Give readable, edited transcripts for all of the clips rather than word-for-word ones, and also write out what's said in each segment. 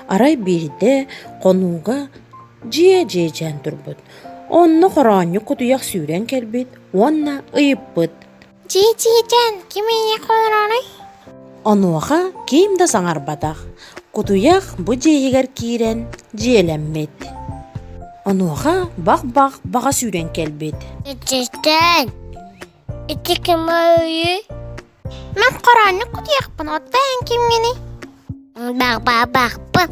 Арай биирдэ хонууга дьиэ дьиэчээн турбут. Онно хороонньук кутуйах сүүрэн кэлбит уонна ыйыппыт: Дьиэ дьиэчээн, ким эйиэхэ олороруй? Онуоха ким да саҥарбатах. Кутуйах бу дьиэ иһигэр киирэн дьиэлэммит. Онуоха бах-бах баҕа сүүрэн кэлбит. Дьиэчээн, ити ким өйүй? Мин хороонньук кутуйахпын, оттон эн кимҥиний? Бах-бах-бахпын.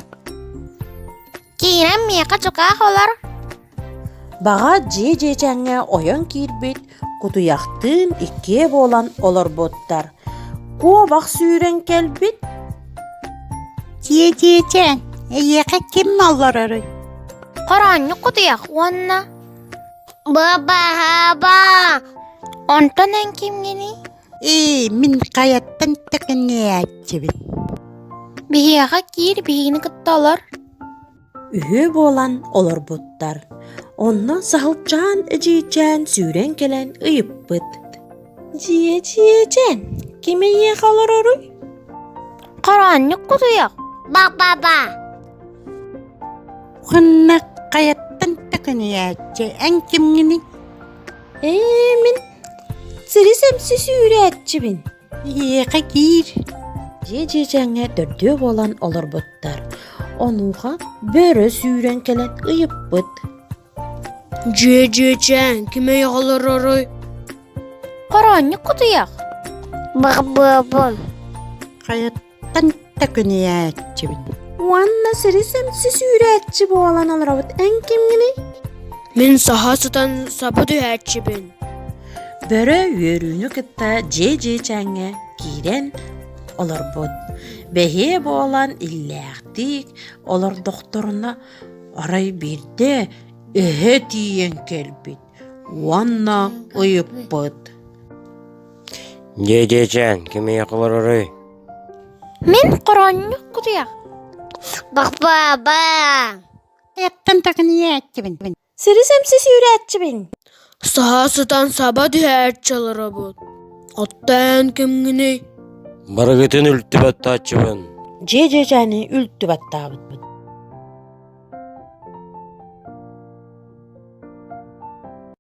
Киирэн миэхэ дьукаах олор. Баҕа дьиэ дьиэчээҥҥэ ойон киирбит, кутуйахтыын иккиэ буолан олорбуттар. Куобах сүүрэн кэлбит. Дьиэ дьиэчээн, эйиэхэ ким олороруй? Хороонньук кутуйах уонна Ба-ба-ба! Онтон эн кимҥиний? Ээ, мин хайаттан тэкиннээччибин. Биһиэхэ киир, биһигини кытта олор. Үһүө буолан олорбуттар. Онно Саһылчаан эдьиийчээн сүүрэн кэлэн ыйыппыт: «Дьиэ-дьиэчээн, ким эйиэхэ олороруй?» Хороонньук кутуйах. Ба-ба-ба. Ханна хайаттан тэкиннээччи эн кимҥиний? «Ээ, мин сири сэмси сүүрээччибин. Эйиэхэ киир. Дьиэ дьиэчээҥҥэ төрдүө буолан олорбуттар. Онуоха бөрө сүүрэн кэлэн ыйыппыт: Дьиэ дьиэчээн, ким эйиэхэ олороруй? Хороонньук кутуйах. Бах-быабын. Хайаттан төкүнүйээччибин. Уонна сири сэмси сүүрээччи буолан олоробут эн кимҥиний? Мин саха сытан саба түһээччибин. Бөрө үөрүүнү кытта дьиэ дьиэчээҥҥэ киирэн олорбут. Бэһиэ буолан иллээхтик олордохторуна арай биирдэ эһэ тиийэн кэлбит уонна ыйыппыт. Дьиэ дьиэчээн, ким эйиэхэ олороруй? Мин хороонньук кутуйах. Бах-ба-ба! Эттэн такынийээччибин. Сири сэмси сүүрээччибин. Саха сытан саба түһээччи олоробут. Оттон кимҥиний? Барыгытын үлтү баттааччыбын. Дьиэ дьиэчээни үлтү баттаабыт.